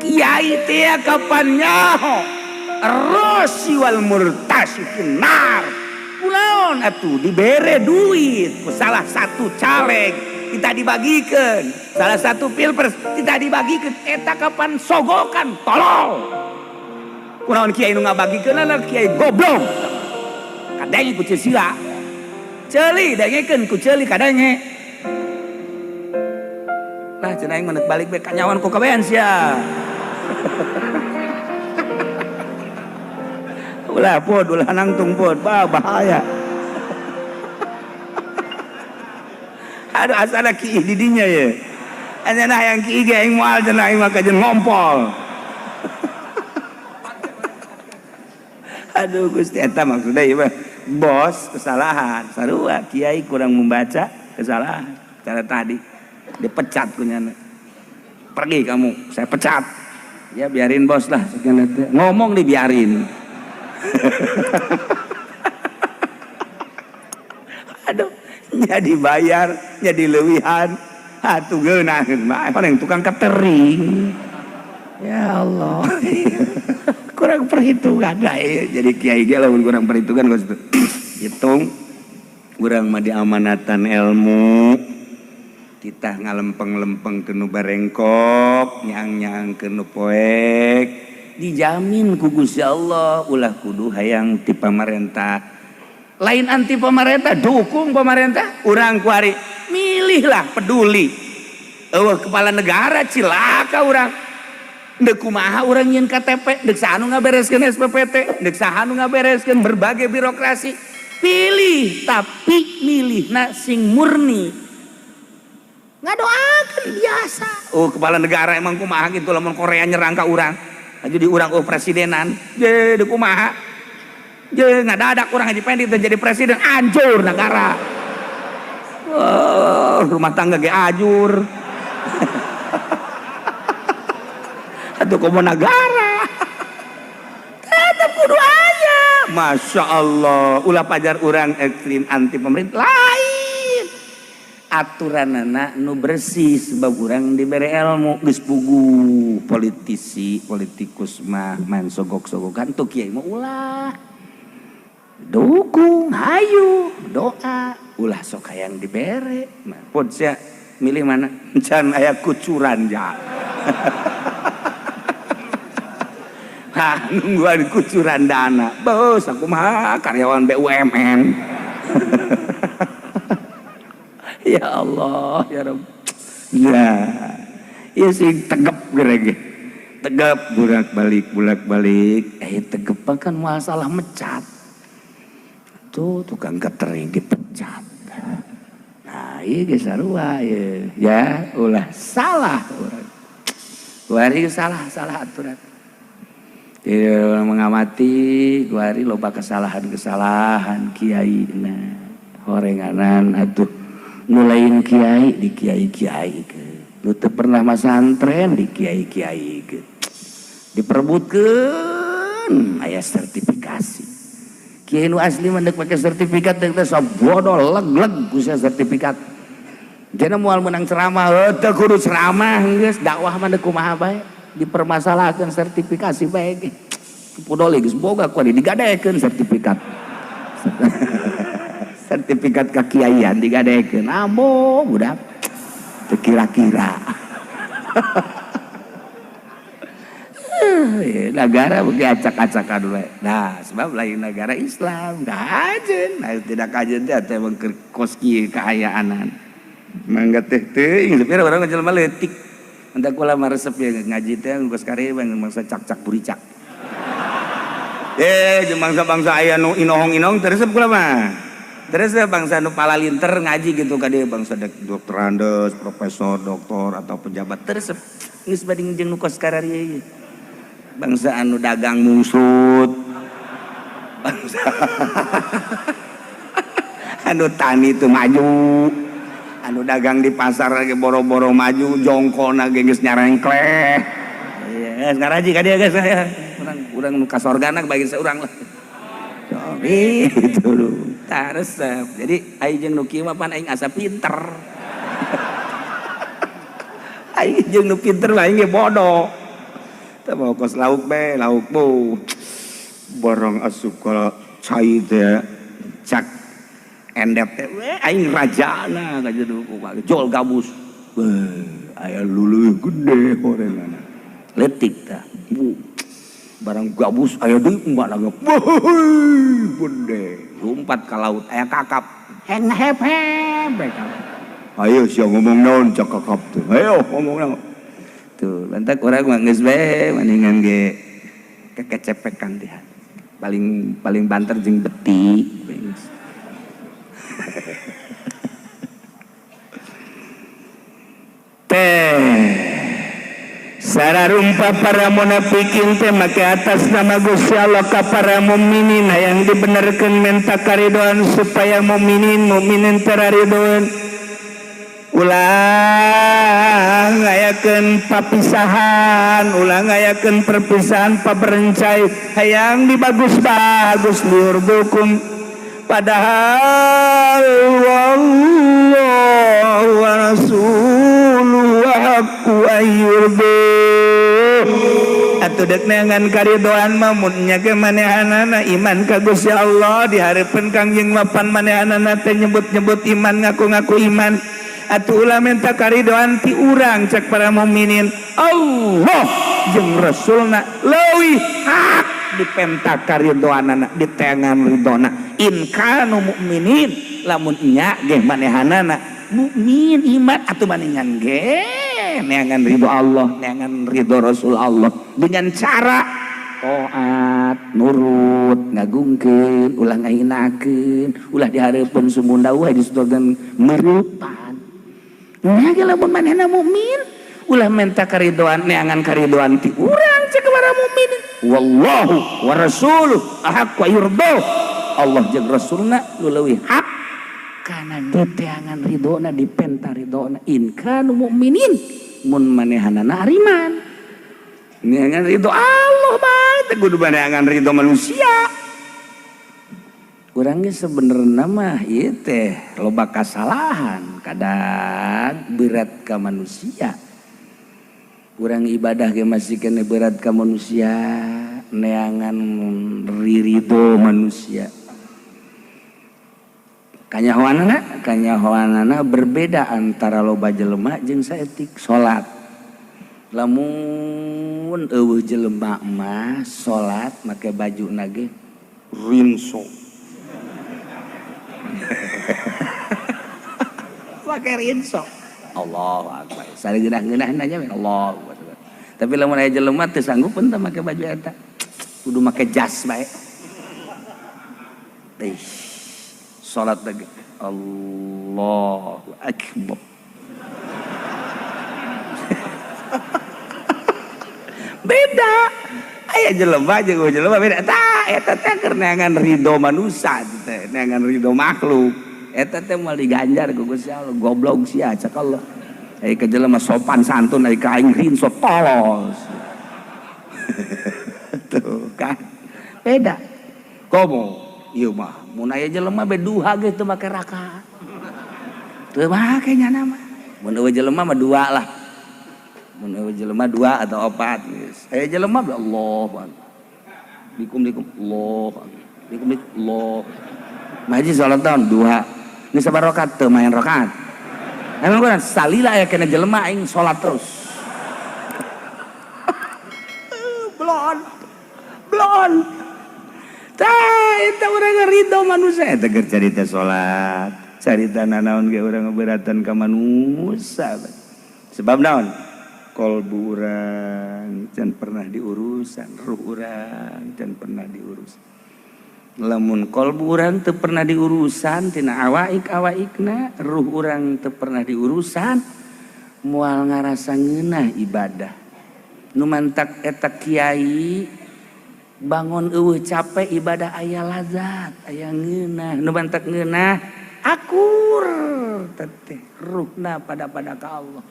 Kiai teh kapan nyaho rasi wal murtasi finnar. Kunaon atuh dibere duit ku salah satu caleg kita dibagikan, salah satu pilpres kita dibagikan, eta kapan sogokan tolol. Kunaon kiai nu ngabagikeun adalah kiai goblok. Kadenge ku sia. Ceuli dengekeun ku ceuli kadenge. Nah cenah aing mah balik bae kanyawan ku kabehan sia. Ulah pod, ulah nangtung pod, bah bahaya. Aduh asana kiih di dinya ye. Anjeunna hayang kiih ge aing moal cenah aing mah kajeun ngompol. Aduh Gusti eta maksudna ieu mah bos kesalahan sarua kiai kurang membaca kesalahan cara tadi dipecat kunyana. Pergi kamu, saya pecat. Ya biarin bos lah sekian ngomong dibiarin. Aduh, jadi bayar, jadi leuwihan. Atuh geunaheun mah paling tukang catering. Ya Allah. Kurang perhitungan lah ya. Jadi kiai ge lamun kurang perhitungan geus teu. Hitung urang mah diamanatan ilmu. Kita ngalempeng-lempeng ke nu barengkok, nyang-nyang ke nu poek. Dijamin ku Gusti Allah ulah kudu hayang ti pamarentah. Lain anti pemerintah, dukung pemerintah. Urang kuari milihlah peduli. Eueuh kepala negara cilaka urang. Deuk kumaha urang nyieun KTP, deuk saha nu ngabereskeun SPPT, deuk saha nu ngabereskeun berbagai birokrasi. Pilih tapi milihna sing murni. Ngadoakeun biasa. Oh kepala negara emang kumaha gitu lamun Korea nyerang ka urang. Jadi urang oh presidenan, je deuk kumaha. Je ngadadak urang Haji Pendi teh jadi presiden, hancur negara. Oh, rumah tangga ge ajur. Atuh komo negara. Tetep kudu aya. Masya Allah, ulah pajar urang ekstrim anti pemerintah lain. Aturanana nu bersih sebab urang dibere ilmu geus pugu politisi politikus mah main sogok-sogokan tuh kiai mah ulah dukung hayu doa ulah sok hayang dibere pod sia milih mana can aya kucuran ja. Hah, nungguan kucuran dana bos aku mah karyawan BUMN. Ya Allah, ya Rabb. Ya, ya sing tegep gerege. Tegep bolak-balik, bolak-balik. Tegep kan masalah mecat. Tuh tukang catering dipecat. Nah, ieu geus sarua ieu. Ya, ulah salah urang. Kuari salah aturan. Jadi orang mengamati kuari loba kesalahan-kesalahan kiai na horenganan atuh nu lain kiai di kiai-kiai ke. Nu teu pernah masantren di kiai-kiai ke. Diperebutkeun aya sertifikasi. Kiai nu asli mah deuk make sertifikat deuk teh sok bodoh leg-leg ku sertifikat. Jana moal meunang ceramah, heuh teu kudu ceramah geus dakwah mah deuk kumaha bae. Dipermasalahkeun sertifikasi bae ge. Pudoli geus boga ku digadekeun sertifikat. Sertifikat kekiaian digadekeun ambo budak teu kira-kira. Negara bagi acak-acakan we. Nah, sebab lain negara Islam kajen, nah, tidak kajen teh teh emang keur kos kieu kaayaanan. Mangga teh teuing tapi urang jelema leutik. Entah kula mah resep ya ngaji teh geus kare bangsa cak-cak buricak. Jeung bangsa-bangsa aya nu inohong-inohong teu resep kula mah. Terus bangsa nu palalinter ngaji gitu ka dieu bangsa doktorandes, profesor, doktor atau pejabat terus geus bading jeung nu kos kararieu ieu. Bangsa anu dagang mungsut. Bangsa anu tani teu maju. Anu dagang di pasar lagi boro-boro maju, jongkona ge geus nyarengkleh. Iya, ngaraji ka dieu geus ya. Urang nu ka sorgana bagi saurang lah. Itu tah resep. Jadi aing jeung nu kieu mah pan aing asa pinter. Aing jeung nu pinter mah aing ge bodoh. Teu mau kos lauk be, lauk bu. Barang asup ka cai teh cak endep teh we aing rajana ka jero jol gabus. Beuh, aya luleuh gede horenganna. Leutik tah. Bu. Barang gabus aya deui emak lagi. Beuh, gede. Lompat ka laut aya kakap. Heng hep hep. Ayo sia ngomong naon cak kakap tuh. Ayo ngomong naon. Tuh, lantak urang mah geus bae mendingan ge kekecepekan teh. Paling paling banter jeung beti. Teh sararumpa para munafikin teh make atas nama Gusti Allah ka para mukminin hayang dibenerkeun menta karidoan supaya mukminin mukminin teraridoan. Ulah ngayakeun papisahan, ulah ngayakeun perpisahan paberencai hayang dibagus-bagus liurdukum padahal wallahu wa rasuluhu haqqu ayyurdu. Atuh deuk neangan karidoan mah mun nya ge manehanana iman ka Gusti Allah dihareupeun Kangjeng mapan manehanana teh nyebut-nyebut iman ngaku-ngaku iman. Atuh ulah minta karidoan ti urang cek para mukminin Allah jeung Rasulna leuwih hak dipenta karidoanana ditengan ridona in kanu mukminin lamun nya ge manehanana mukmin iman atuh maningan ge neangan ridho Allah neangan ridho Rasul Allah dengan cara taat nurut ngagungkeun ulah ngahinakeun ulah dihareupeun sumunda wae disebutkeun merupan. Nya ge lamun manehna mukmin ulah menta karidoan neangan karidoan ti urang cek para mukmin wallahu wa rasuluhu ahaqqu yurdo. Allah jeung Rasulna nu leuwih hak kana diteangan ridona dipenta ridona in kanu mukminin mun manehanana ariman neangan ridho Allah bae teh kudu neangan ridho manusia. Urang ge sebenarnya mah ieu teh loba kasalahan kadang berat ka manusia. Urang ibadah ge masih kene berat ka manusia, neangan ridho manusia. Kanyahoanana, kanyahoanana berbeda antara loba jelema jeung saeutik salat. Lamun eueuh jelema mah salat make bajuna ge rinso. Pakai rinso. Allahu akbar. Sari geunah-geunahna nya Allahu akbar. Tapi lamun aya jelema teu sanggup teu make baju eta. Kudu make jas bae. Ih. Salat lagi. Allahu akbar. Beda. Aya jelema jeung jelema beda. Tah eta teh keur neangan ridho manusia teh, neangan ridho makhluk. Eta teh moal diganjar ku Gusti Allah, goblok sia cek Allah. Ai ka jelema sopan santun ai ka aing rinso polos. Tuh kan. Beda. Komo ieu mah mun aya jelema be duha ge teu make rakaat. Teu make nya mah. Mun eueuh jelema mah dua lah. Mun eueuh jelema dua atau opat geus. Aya jelema be Allah. Dikum-dikum Allah. Dikum-dikum Allah. Maji salat tahun dua. Geus sabar rakaat teu main rakaat. Emang kurang salila aya kena jelema aing salat terus. Blon. Blon. Tah eta urang ridho manusia eta keur carita salat. Carita nanaon ge urang beratan ka manusia. Sebab naon? Kolbu urang can pernah diurusan, ruh urang can pernah diurus. Lamun kolbu urang teu pernah diurusan tina awaik-awaikna, ruh urang teu pernah diurusan, moal ngarasa ngeunah ibadah. Nu mantak eta kiai bangun eueuh capek ibadah aya lazat, aya ngeunah. Nu mantak ngeunah akur teteh ruhna pada-pada ka Allah.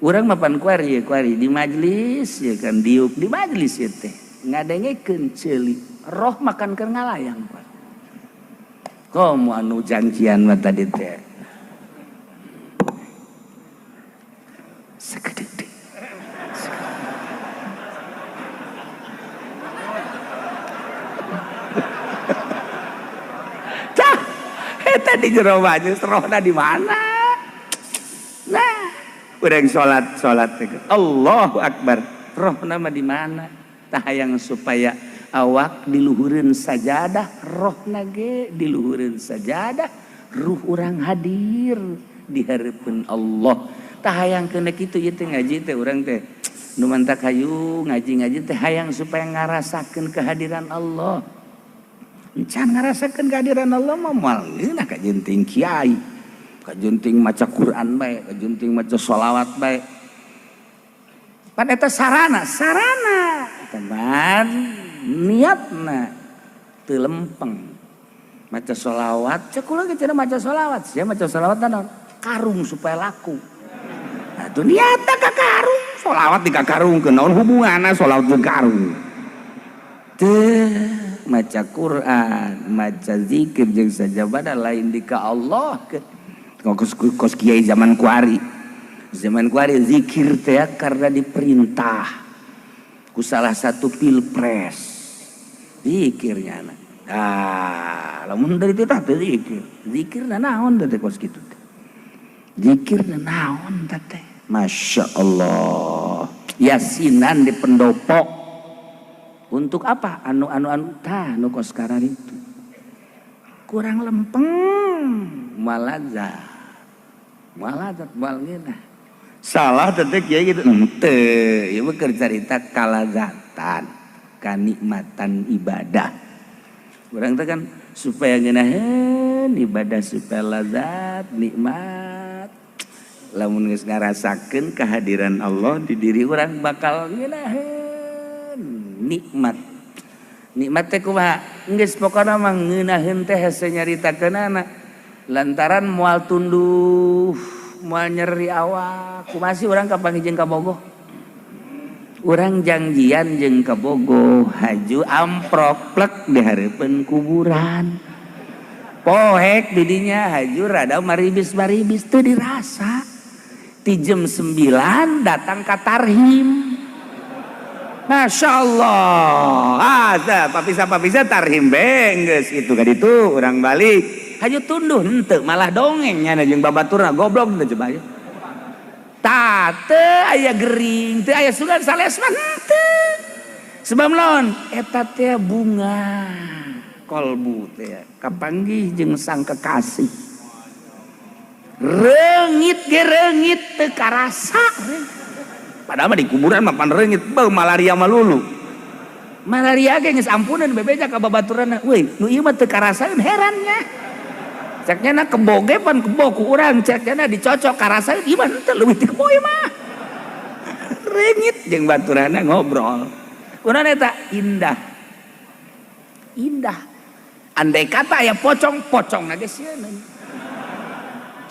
Urang mapan kuari ya kuari di majelis ya kan diuk di majelis ya teh ngadengekeun ceuli roh makan keur ngalayang Pak. Komo anu janjian mah tadi teh. Sakedeuk deui. Eta di jero baju, rohna di mana? Nah, urang salat, salat Allahu Akbar, rohna mah di mana? Tah, hayang supaya awak diluhureun sajadah, rohna ge diluhureun sajadah, ruh urang hadir di hareupeun Allah. Tah, hayang kena kitu ieu teh ngaji teh. Urang teh nu mantak hayu ngaji-ngaji teh hayang supaya ngarasakeun kehadiran Allah. Encan ngarasakeun kehadiran Allah mah moal ngeunah, kajeun teuing kiai, kajeun teuing maca Quran bae, kajeun teuing maca sholawat bae. Pan eta sarana, sarana teman, niatna teu lempeng. Maca sholawat, cek kula ge cenah maca sholawat, sia maca sholawat naon? Karung supaya laku. Nah, itu niatna ka karung, sholawat di ka karung, naon hubunganna sholawat jeung karung? Teu maca Quran, maca zikir jeung sajabana lain di ka Allah ke. Kos, kos kiai zaman kuari. Zaman kuari zikir teh karena diperintah ku salah satu pilpres. Zikirnya anak. Ah, lamun dari itu teh zikir. Zikir naon teh kos kitu teh? Zikir naon teh? Masya Allah. Yasinan di pendopo. Untuk apa? Anu anu anu tah anu kos itu. Kurang lempeng, malazat. Malazat moal ngeunah. Salah teh kiai gitu henteu. Ieu mah keur carita kalazatan, kanikmatan ibadah. Urang teh kan supaya ngeunaheun ibadah, supaya lazat, nikmat. Lamun geus ngarasakeun kehadiran Allah di diri urang, bakal ngeunaheun nikmat. Nikmat teh kumaha? Geus pokona mah ngeunaheun teh hese nyaritakeunana, lantaran moal tunduh, moal nyeri awak. Kumaha sih urang kapanggih jeung kabogoh? Urang janjian jeung kabogoh, haju amprok plek di hareupeun kuburan, poek didinya, haju rada maribis-maribis, teu dirasa. Ti jam 9 datang ka tarhim. Masya Allah, ah, papisa papisa tarhim bengges itu kan, itu orang balik haju tunduh henteu, malah dongeng nya jeung babaturna. Goblok teu, coba ya. Tah, teu aya gering, teu aya sugan sales mah henteu. Sebab naon? Eta teh bunga kolbu teh kapanggih jeung sang kekasih. Reungit ge reungit teu karasa. Padahal mah di kuburan mah pan reungit, beuh, malaria mah lulu. Malaria ge geus ampunan, bebeja ka babaturanna. Euy, nu ieu mah teu karasaeun, herannya. Ceknya na kebo ge pan kebo ku urang, ceknya na dicocok karasaeun, ieu mah henteu, leuwih ti kebo ieu mah. Reungit jeung baturanna ngobrol. Kunaon eta? Indah. Indah. Andai kata aya pocong, pocong ge sieun.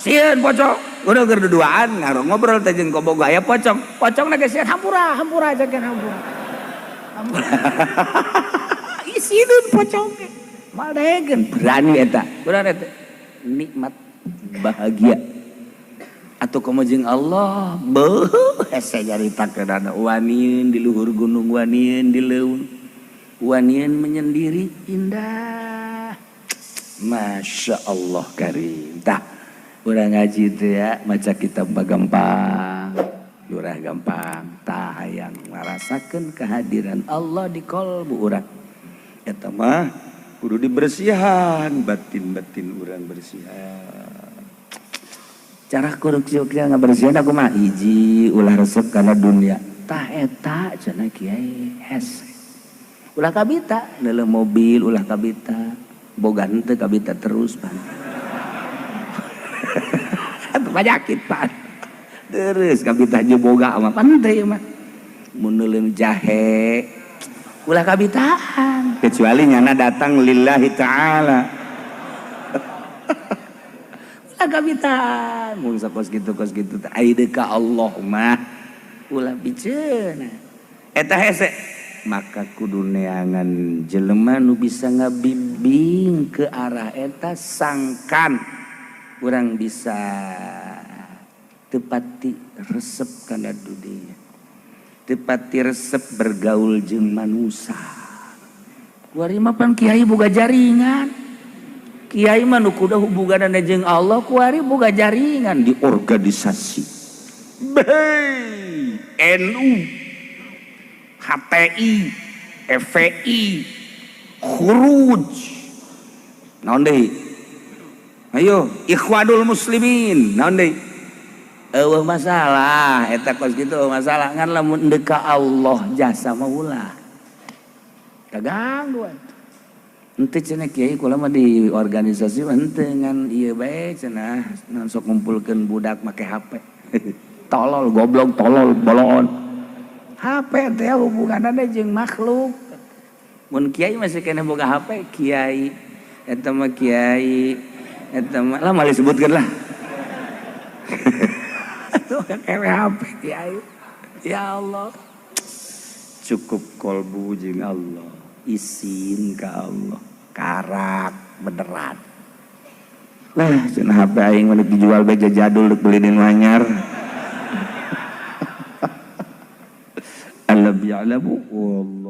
Sieun pocong. Udah keur duduaan ngaruh ngobrol teh jeung kabogoh, aya pocong. Pocong ge sieun, hampura, hampura cek, hampura. Hampura. Isieun pocong ge. Moal daekeun, berani eta. Kunaon eta? Nikmat bahagia. Atau komo jeung Allah, beuh, hese nyaritakeunana, wanieun di luhur gunung, wanieun di leuweung. Wanieun menyendiri, indah. Masya Allah karim. Tah, urang ngaji teh ya, maca kitab mah gampang. Lurah gampang. Tah, hayang ngarasakeun kehadiran Allah di kolbu urang. Eta mah kudu dibersihan, batin-batin urang bersihan. Cara kudu ngabersihan aku mah hiji, ulah resep kana dunia. Tah, eta cenah kiai hese. Ulah kabita dalam mobil, ulah kabita boga henteu, kabita terus pan. Atuh penyakit pan. Terus kabita jeung boga mah pan teu mah. Mun neuleum jahe ulah kabitaan, kecuali nyana datang lillahi ta'ala. Ulah kabitaan mun kos kitu, kos kitu teh ai ka Allah mah ulah biceuna. Eta hese, maka kudu neangan jelema nu bisa ngabimbing ke arah eta, sangkan urang bisa tepati resep kana dunia, tepati resep bergaul jeung manusia. Kuari mah pan kiai boga jaringan. Kiai mah nu kudu hubunganna jeung Allah kuari boga jaringan di organisasi. Bey, NU, HTI, FPI, Khuruj. Naon deui? Ayo, Ikhwanul Muslimin, naon deui? Eueuh masalah, eta kos kitu masalah ngan lamun deuk ka Allah jasa mah ulah. Kaganggu atuh. Henteu cenah kiai kula mah di organisasi mah henteu ngan ieu bae cenah naon sok ngumpulkeun budak make HP. Tolol, goblok, tolol, boloon. HP teh hubunganna jeung makhluk. Mun kiai masih keneh boga HP, kiai eta mah kiai eta mah lah moal disebutkeun lah. Tuh kayak HP kiai. Ya Allah. Cukup kolbu jeung Allah. Isin ka Allah. Karak beneran. Lah cenah HP aing mah dijual bae jadul deuk beli nu anyar. Alam ya'lamu wallahu.